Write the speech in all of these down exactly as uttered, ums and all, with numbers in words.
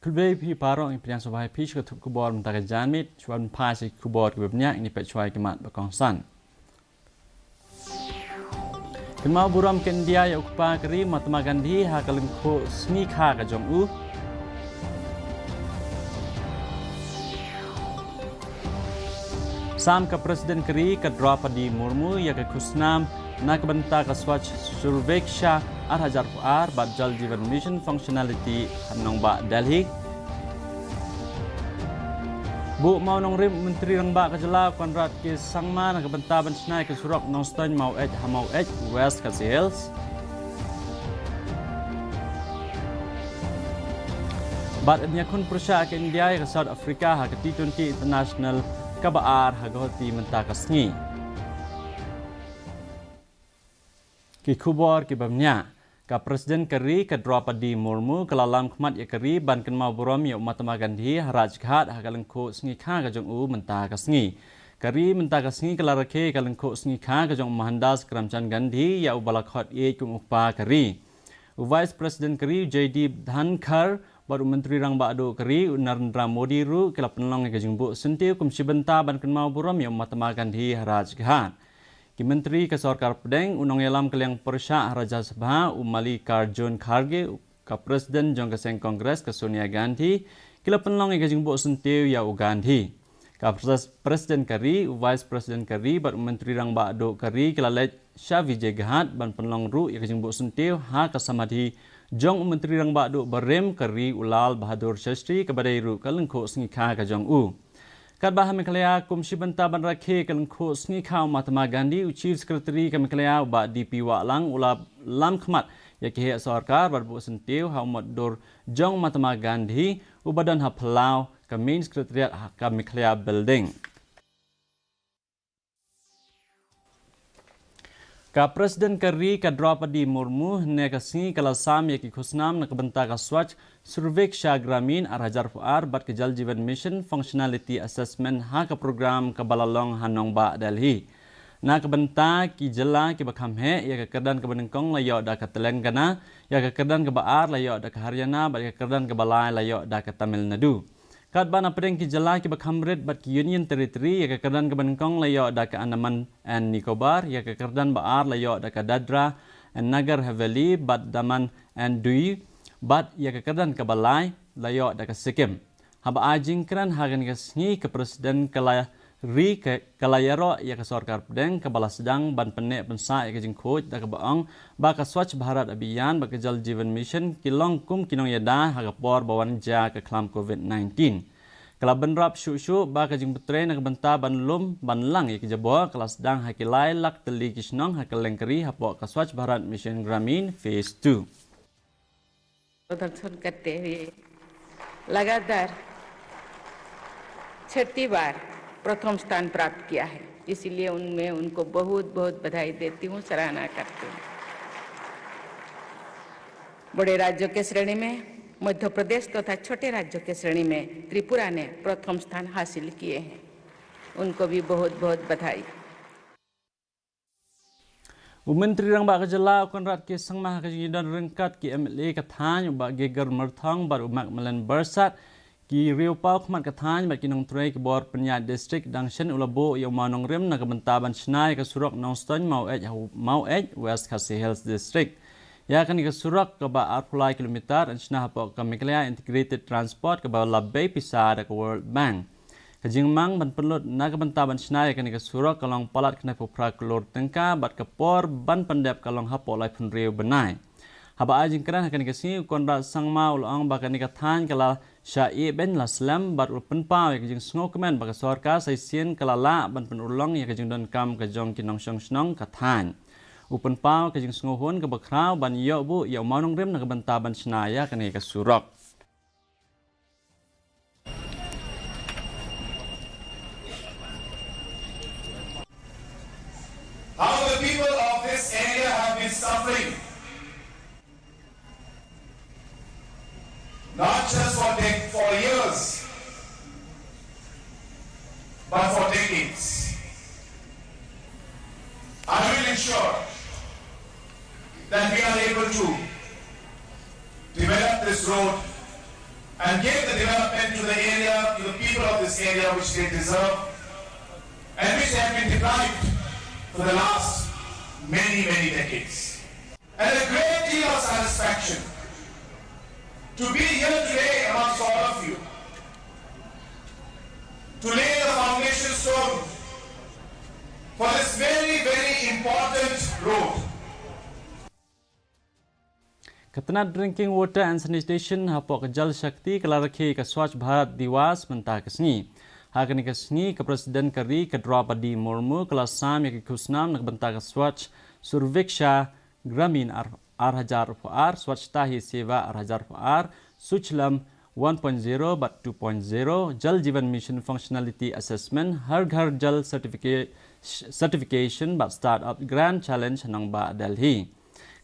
Khublei phi baroh, ngi pdiang sngewbha ïa phi sha ka tnat khubor mynta ka janmiet. Shuwa ban phai sha ki khubor kiba bniah, ngin ïa peit shuwa ïa ki mat ba kongsan. Kynmaw burom ka India ïa u kpa ka ri Mahatma Gandhi ha ka lyngkhuh sngi kha ka jong u. Sam ka President ka ri ka Draupadi Murmu ïa ka khusnam na ka bynta ka Swachh Surveksha ar hajar arphew ar bad Jal Jeevan Mission Functionality ha nongbah Delhi. Buh mawnongrim Myntri Rangbah ka jylla Conrad K Sangma na ka bynta ban shna ïa ka surok Nongstoiñ Maweit ha Maweit, West Khasi Hills. Bad yn ïakhun pyrshah ka India ïa ka South Africa ha ka T twenty International kaba ar ha Guwahati mynta ka sngi. Ki khubor kiba bniah. Ka President ka ri ka Draupadi Murmu ka la lam khmat ïa ka ri ban kynmaw burom ïa u Mahatma Gandhi ha Rajghat ha ka lyngkhuh sngi kha ka jong u mynta ka sngi. Ka ri mynta ka sngi ka la rakhe ïa ka lyngkhuh sngi kha ka jong u Mohandas Karamchand Gandhi, ïa uba la khot ïeit kum u kpa ka ri. U Vice President ka ri u Jagdeep Dhankhar bad u Myntri Rangbah Duh ka ri u Narendra Modi ruh ki la pynlong ïa ka jingbuh syntiew kum shi bynta ban kynmaw burom ïa u Mahatma Gandhi ha Rajghat. Ki Myntri ka Sorkar Pdeng, u Nongïalam ka liang pyrshah ha Rajya Sabha u Mallikarjun Kharge, ka President jong ka seng Congress ka Sonia Gandhi, ki la pynlong ïa ka jingbuh syntiew ïa u Gandhi. Ka Pres-, President ka ri, u Vice President ka ri bad u Myntri Rangbah Duh ka ri ki la leit sha Vijay Ghat ban pynlong ruh ïa ka jingbuh syntiew ha ka samadhi jong u Myntri Rangbah Duh barim ka ri u Lal Bahadur Shastri kaba dei ruh ka lyngkhuh sngi kha ka jong u. Katba ha Meghalaya kum shi bynta ban rakhe ka lyngkhuh sngi kha u Mahatma Gandhi, u Chief Secretary ka Meghalaya u Bah D P Wahlang u la lam khmat ïa ki heh sorkar bad buh syntiew ha u mot dur jong Mahatma Gandhi uba don ha phyllaw ka Main Secretariat ha ka Meghalaya Building. Ka President ka ri ka Draupadi Murmu hynne ka sngi ka la sam ïa ki khusnam na ka bynta ka Swachh Surveksha Gramin ar hajar arphew ar bad ka Jal Jeevan Mission Functionality Assessment ha ka program kaba la long ha nongbah Delhi. Na ka bynta ki jylla kiba kham heh, ïa ka kyrdan kaba nyngkong la ïoh da ka Telangana, ïa ka kyrdan kaba ar la ïoh da ka Haryana bad ïa ka kyrdan kaba lai la ïoh da ka Tamil Nadu. Katba na pdeng ki jylla kiba kham rit bad ki Union Territory, ïa ka kyrdan kaba nyngkong la ïoh da ka Andaman and Nicobar, ïa ka kyrdan ba ar la ïoh da ka Dadra and Nagar Haveli bad Daman and Diu, bad ïa ka kyrdan kaba lai la ïoh da ka Sikkim. Haba ai jingkren ha kane ka sngi, ka President ka la ri ka, ka la ïaroh ïa ka Sorkar Pdeng kaba la sdang ban pynneh pynsah ïa ka jingkhuid da kaba ong ba ka Swachh Bharat Abhiyan bad ka Jal Jeevan Mission ki long kum ki nongïada ha ka por ba wan jia ka khlam Covid nineteen. Ka la bynrap shuh shuh ba ka jingpyntrei na ka bynta ban lum ban lang ïa ki jaboh ka la sdang ha ki lai lak tylli ki shnong ha kylleng ka ri hapoh ka Swachh Bharat Mission Gramin Phase two. प्रदर्शन करते हुए लगातार छठी बार प्रथम स्थान प्राप्त किया है, इसीलिए उनमें उनको बहुत बहुत बधाई देती हूँ, सराहना करती हूँ। बड़े राज्यों के श्रेणी में मध्य प्रदेश तथा छोटे राज्यों के श्रेणी में त्रिपुरा ने प्रथम स्थान हासिल किए हैं, उनको भी बहुत बहुत बधाई। U Myntri Rangbah ka jylla u Conrad K Sangma ha ka jingïadon ryngkat ki M L A ka thaiñ, u Bah Geger Myrthong bad u Macmillan Byrsat, ki riew paw khmat ka thaiñ bad ki nongtrei ki bor pynïaid district, dang shen u la buh ïa u mawnongrim na ka bynta ban shna ïa ka surok Nongstoiñ Maweit, Maweit, West Khasi Hills District. Ïa kane ka surok kaba arphew lai kilometer yn shna hapoh ka Meghalaya Integrated Transport kaba la bei pisa da ka World Bank. Ka jingmang ban pynlut na ka bynta ban shna ïa kane ka surok ka long palat khyndai phew phra klur tyngka bad ka por ban pyndep ka long hapoh laiphew hynriew bnai. Haba ai jingkren ha kane ka sngi, u Conrad Sangma u la ong ba kane ka thaiñ ka la shah ïehbeiñ la slem bad u pynpaw ïa ka jingsngewkmen ba ka sorkar sa shisien ka la lah ban pynurlong ïa ka jingdonkam ka jong ki nongshong shnong ka thaiñ. U pynpaw ka jingsngewhun kaba khraw ban ïoh buh ïa u mawnongrim na ka bynta ban shna ïa kane ka surok. How the people of this area have been suffering, not just for dec-, for years, but for decades. I will ensure that we are able to develop this road and give the development to the area, to the people of this area which they deserve and which they have been deprived for the last many, many decades. And a great deal of satisfaction to be here today amongst all of you to lay the foundation stone for this very, very important road. Ka tnat Drinking Water and Sanitation hapoh ka Jal Shakti ka la rakhe ka Swachh Bharat Diwas mynta ka sngi. Ha kane ka sngi ka President ka ri ka Draupadi Murmu ka la sam ïa ki khusnam na ka bynta ka Swachh Surveksha Gramin ar, ar hajar arphew ar, Swachhata Hi Seva ar hajar arphew ar, Suchlam one point zero bad two point zero, Jal Jeevan Mission Functionality Assessment, Har Ghar Jal Certifica-, Certification bad Startup Grand Challenge ha nongbah Delhi.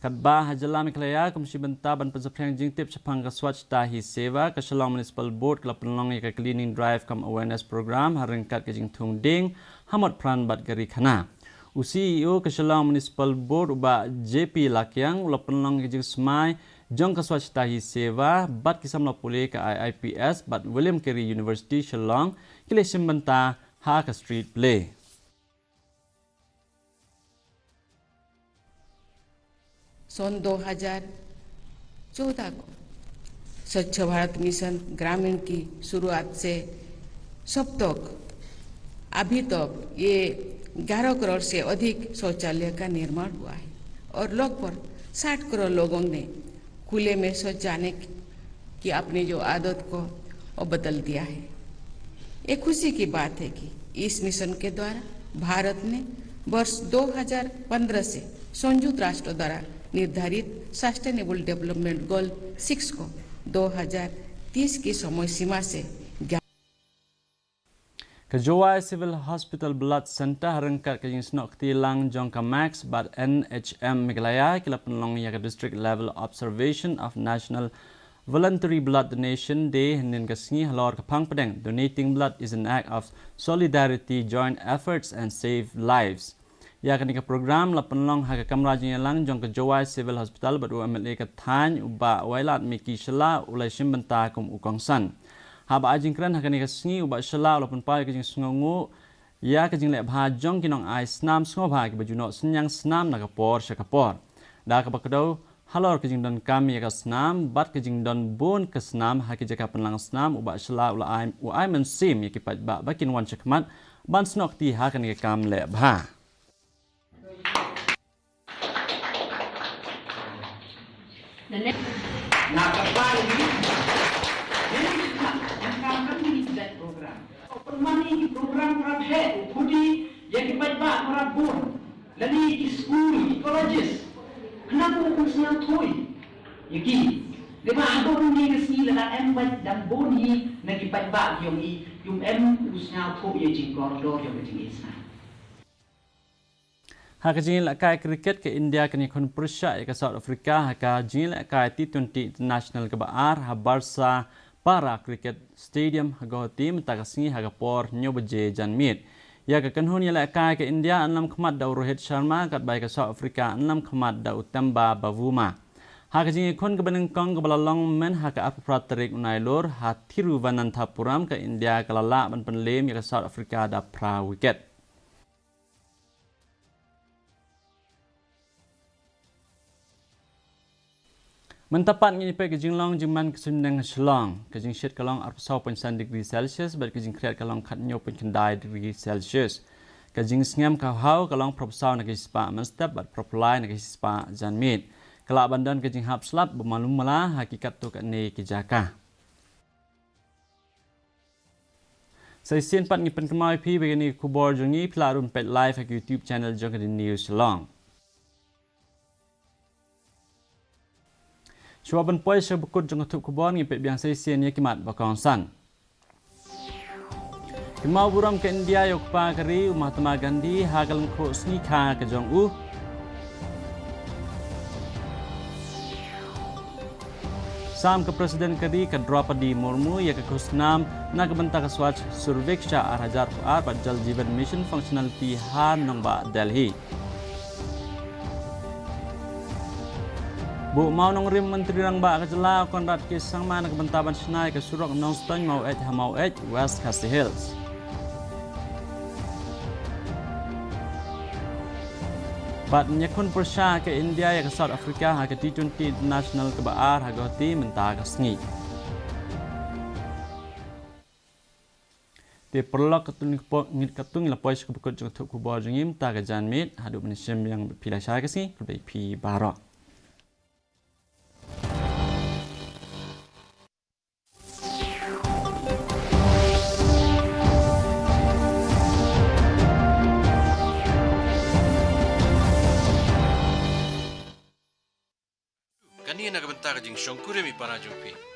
Katba ha jylla Meghalaya, kum shi bynta ban pynsaphriang jingtip shaphang ka Swachhata Hi Seva, ka Shillong Municipal Board ka la pynlong ïa ka Cleaning Drive cum Awareness Program ha ryngkat ka jingthung dieng ha mot pran bad ka ri khana. U C E O ka Shillong Municipal Board u Bah J P Lakiang u la pynlong ïa ka jingsmai jong ka Swachhata Hi Seva bad ki samla pule ka I I P S bad William Carey University Shillong ki la shim bynta ha ka street play. सन दो हज़ार चौदह को स्वच्छ भारत मिशन ग्रामीण की शुरुआत से सब तक, अभी तक ये ग्यारह करोड़ से अधिक शौचालय का निर्माण हुआ है और लगभग साठ करोड़ लोगों ने खुले में शौच जाने की अपनी जो आदत को वो बदल दिया है। ये खुशी की बात है कि इस मिशन के द्वारा भारत ने वर्ष दो हज़ार पन्द्रह से संयुक्त राष्ट्र द्वारा निर्धारित सस्टेनेबल डेवलपमेंट गोल सिक्स को दो हज़ार तीस की समय सीमा से Ka Jowai Civil Hospital Blood Centre ha ryngkat ka jingsnoh kti lang jong ka Max bad N H M Meghalaya ki la pynlong ïa ka District Level Observation of National Voluntary Blood Donation Day hynnin ka sngi halor ka phang pdeng Donating blood is an act of solidarity, joint efforts and save lives. Ïa kane ka program la pynlong ha ka kamra jingïalang jong ka Jowai Civil Hospital bad u M L A ka thaiñ u Bah Wailadmiki Shylla u la shim bynta kum u kongsan. Haba ai jingkren ha kane ka sngi u Bah Shylla u la pynpaw ïa ka jingsngewnguh ïa ka jingleh bha jong ki nongai snam sngewbha kiba ju noh synñiang snam na ka por sha ka por. Da kaba kdew halor ka jingdonkam ïa ka snam bad ka jingdon bun ka snam ha ki jaka pynlang snam u Bah Shylla u la ai, u ai mynsiem ïa ki paidbah ba kin wan shakhmat ban snoh kti ha kane ka kam leh bha. Na ka bai ni, ni ni ka, ni ka, ni ni ka program. Pynmani ki program para bheh, u khudi ïa ki paidbah para bun. Lane ki skul, ki colleges. Khnang ba u sngewthuh ïa ki. Dei ba haduh mynne ka sngi lada em bad dang bun hi na ki paidbah jong i, um em u sngewthuh ïa jingkordor jong ka jingïasnoh. Ha ka jingïalehkai cricket ka India kan ïakhun pyrshah ïa ka South Africa ha ka jingïalehkai T twenty International kaba ar ha Barsa Para Cricket Stadium ha Guwahati mynta ka sngi ha ka por hynñiew baje janmiet. Ïa ka kynhun ïalehkai ka India yn lam khmat da u Rohit Sharma katba ïa ka South Africa yn lam khmat da u Temba Bavuma. Ha ka jingïakhun kaba nyngkong kaba la long mynta ha ka arphew phra tarik u Nailur ha Thiruvananthapuram ka India ka la lah ban pynlem ïa ka South Africa da phra wicket. Mynta pat ngin ïa peit ka jinglong jingman ka suiñbneng ha Shillong. Ka jingshit ka long arphew saw point san degree Celsius bad ka jingkhriat ka long khathynñiew point khyndai degree Celsius. Ka jingsngem ka haw ka long phra phew saw na ka shispah mynstep bad phra phew lai na ka shispah janmiet. Ka lah ban don ka jinghap slap ba malu mala ha ki katto katne ki jaka. Sa shisien pat ngi pynkynmaw ïa phi ba kine ki khubor jong ngi phi lah ruh ban peit live ha ka YouTube channel jong ka The News Shillong. Shuwa ban poi sha ba kut jong ka thup khubor ngi peit biang sa shisien ïa ki mat ba kongsan. Kynmaw burom ka India ïa u kpa ka ri u Mahatma Gandhi ha ka lyngkhuh sngi kha ka jong u. Sam ka President ka ri ka Draupadi Murmu ïa ka khusnam na ka bynta ka Swachh Surveksha ar hajar arphew ar bad Jal Jeevan Mission Functionality ha nongbah Delhi. Buh Mawnongrim, Myntri Rangbah ka jylla Conrad K Sangma na ka bynta ban shna ïa ka surok Nongstoiñ Maweit ha Maweit, West Khasi Hills. Bad ngi ïakhun pyrshah ka India ïa ka South Africa ha ka T twenty International kaba ar ha Guwahati mynta ka sngi. Te paralok, katto ngi la poi sha kaba kut jong ka thup khubor jong ngi mynta ka janmiet, haduh ban ïashem biang bad phi lashai ka sngi, khublei phi baroh. Kane na ka bynta ka jingshongkurim i para jong phi.